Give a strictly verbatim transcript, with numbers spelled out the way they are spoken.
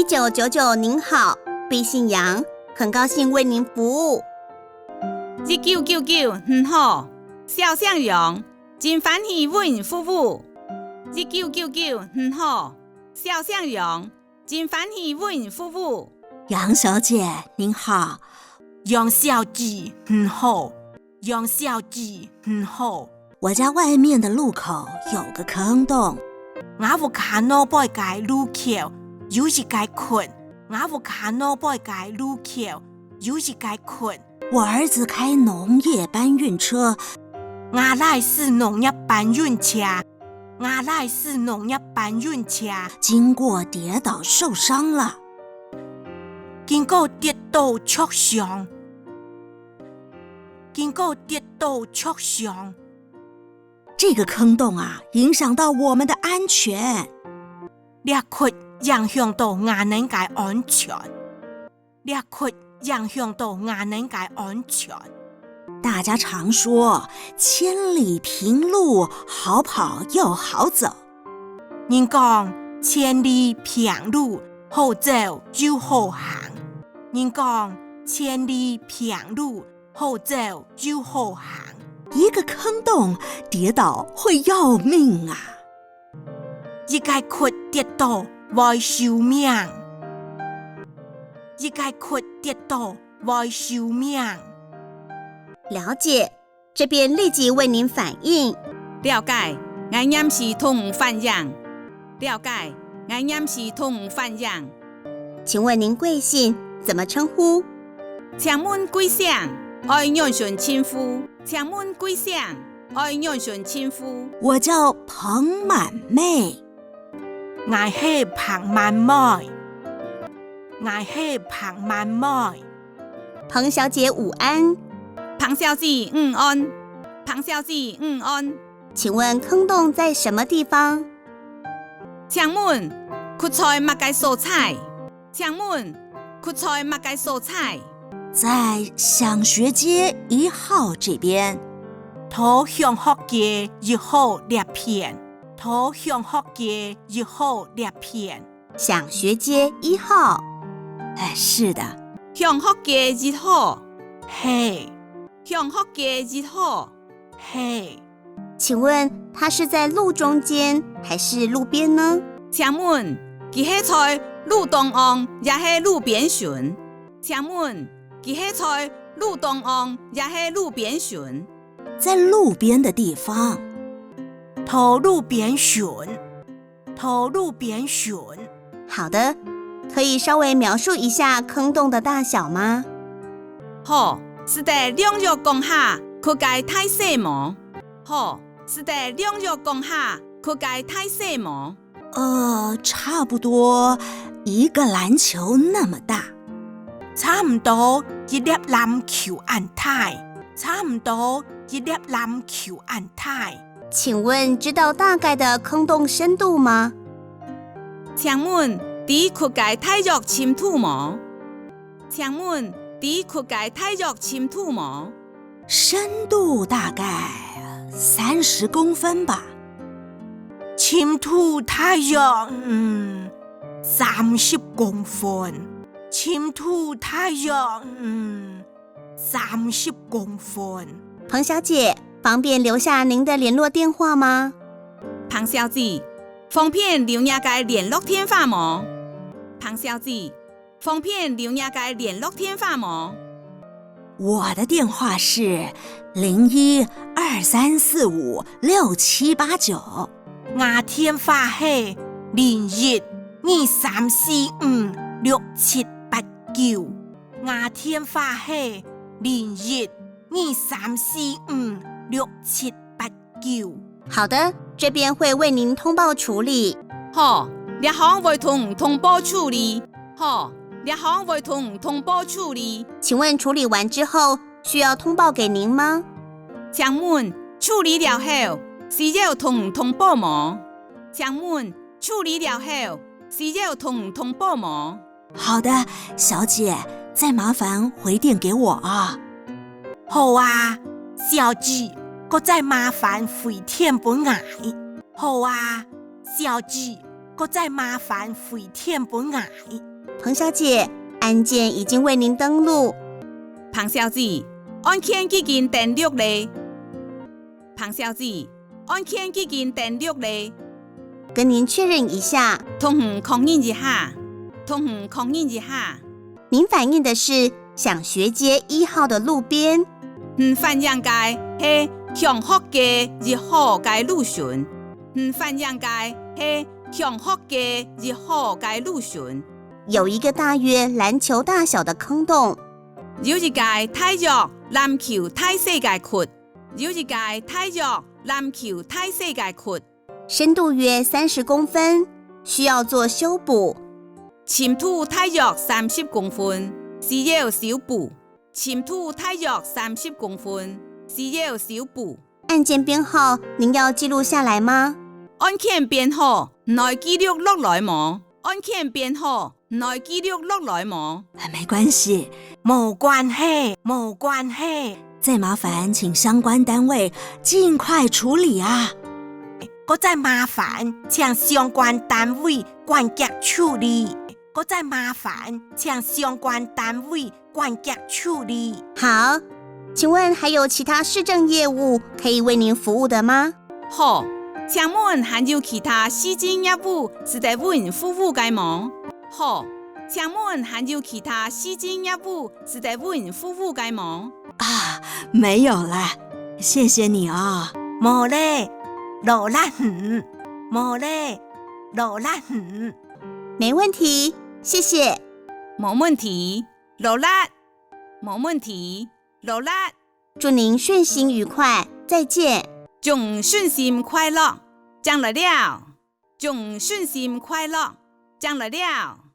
一九九九您好，敝姓楊，很高兴为您服务。一九九九，你好，小姓楊，真歡喜為你服務。一九九九，你好，小姓楊，真歡喜為你服務。杨小姐，您好。杨小姐，你好。杨小姐，你好。我家外面的路口有个坑洞。吾屋下外背个路口有一个窟。吾屋下外背个路口有一个窟。我儿子开农业搬运车。吾倈使農業搬运车。吾倈使農業搬运车。经过跌倒受伤了。经过跌倒受伤。经过跌倒受伤。这个坑洞啊，影响到我们的安全。这窟影响到吾等个安全。这窟影响到吾等个安全。大家常说，千里平路，好跑又好走。人讲，千里平路，好走又好行。人讲，千里平路，好走又好行。一个坑洞跌倒会要命啊！一个窟跌倒会收命。一个窟跌倒会收命。了解，这边立即为您反映。了解，𠊎黏时同你反映。了解，𠊎黏时同你反映。请问您贵姓？怎么称呼？请问贵姓？爱仰般称呼？请问贵姓？爱仰般称呼？我叫彭满妹。 𠊎係彭滿妹。𠊎係彭滿妹。彭小姐午安。彭小姐午安。彭小姐午安。请问坑洞在什么地方？请问，窟在么个所在？请问，窟在么个所在？在享学街一号这边。在享学街一号这片。在享学街一号这片。享学街一号。哎，是的。享学街一号。係。享学街一号。係。请问它是在路中间还是路边呢？请问，佢係在路中央也係路边脣？请问，佢係在路中央也係路边脣？在路边的地方。在路边脣。在路边脣。好的，可以稍微描述一下坑洞的大小吗？好，使得略略講下窟个大細無？好，使得略略講下窟个大細無？ 呃，差不多一个篮球那么大。差毋多一粒籃球恁大。差毋多一粒籃球恁大。请问知道大概的坑洞深度吗？请问知窟个大约深度無？请问知窟个大约深度無？ 深度大概三十公分吧。深度大约，嗯，三十公分。深度大约，嗯，三十公分。彭小姐，方便留下您的联络电话吗？彭小姐，方便留若个联络电话無？彭小姐， 方便留若个联络电话無？我的电话是零一二三四五六七八九。我电话系零一二三四五六七八九。我电话系零一二三四五六七八九。 好的，这边会为您通报处理。好，这項會同你通報處理。好，这項會同你通報處理。请问处理完之后需要通报给您吗？请问，處理了後，需要同你通報無？请问，處理了後，需要同你通報無？ 好的，小姐，再麻烦回电给我啊。好啊，小姐，過再麻煩回电分𠊎。好啊，小姐，過再麻煩回电分𠊎。彭小姐，案件已经为您登录。彭小姐，案件已经登录咧。彭小姐，案件已经登录咧。跟您确认一下。同你确认一下。同你确认一下。您反映的是响学街一号的路边。你反映个系响学街一号个路脣。你反映个系响学街一号个路脣。有一个大约篮球大小的坑洞。有一个大约篮球大小个窟。有一个大约篮球大小个窟。深度约三十公分，需要做修补。深度大约三十公分，需要修补。深度大约三十公分，需要修补。案件编号您要记录下来吗？案件编号，你爱记录落来无？案件编号，你爱记录落来无？啊，没关系。无关系，无关系。再麻烦请相关单位尽快处理啊。再麻烦请相关单位赶紧处理。再麻烦请相关单位赶紧处理。好，请问还有其他市政业务可以为您服务的吗？好，请问还有其他市政业务使得为你服务个无？好，请问还有其他市政业务使得为你服务个无？啊，没有啦，谢谢你哦。无咧，劳力你。无咧，劳力你。没问题，谢谢。无问题，劳力。无问题，劳力。祝您顺心愉快，再见。祝你顺心快乐，正来尞。祝你顺心快乐，正来尞。